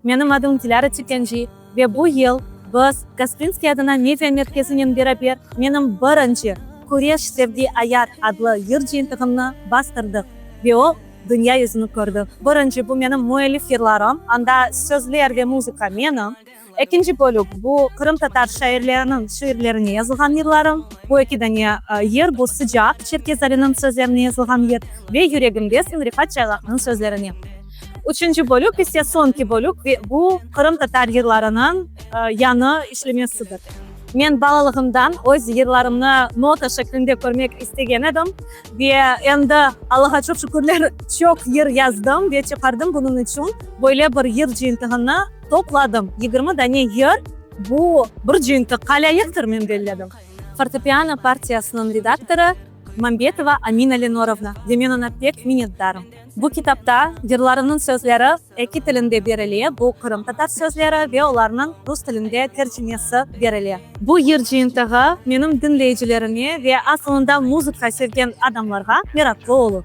Menim adım Dilâra Tükenci ve bu yıl biz Gasprinskiy adına media merkezinen beraber menim birinci Küreş, sevgi, ayat adlı yır cıyıntığımnı bastırdıq ve o dünya yüzüni kördi. Birinci, bu menim müellif yırlarım, anda sözler ve muzıka menim. Ekinci bölük, bu qırımtatar şairleriniñ şiirlerine yazılğan yırlarım. Bu eki dane yır, bu Sıcaq, Çerkez Aliniñ sözlerine yazılğan yır ve Yüregimdesin, Refat Çaylaqnıñ sözlerine. Üçünci bölük ise soñki bölük ve bu qırımtatar yırlarınıñ yañı işlemesidir. Men balalığımdan öz yırlarımnı nota şeklinde körmek istegen edim ve endi, Allağa çoq şükürler, çoq yır yazdım ve çıqardım, bunıñ içün böyle bir yır cıyıntığını topladım. 20 dane yır, bu bir cıyıntıqqa lâyıqtır, men belledim. Fortepiano partiyasınıñ redaktorı Mambetova Amina Lenorovna ve men oña pek minnetdarım. Bu kitapta yırlarımnıñ sözleri eki tilinde berile, bu qırımtatar sözleri ve olarnıñ rus tilinde tercimesi berile. Bu yır cıyıntığı menim diñleyicilerime ve asılında muzıka sevgen adamlarğa meraqlı olur.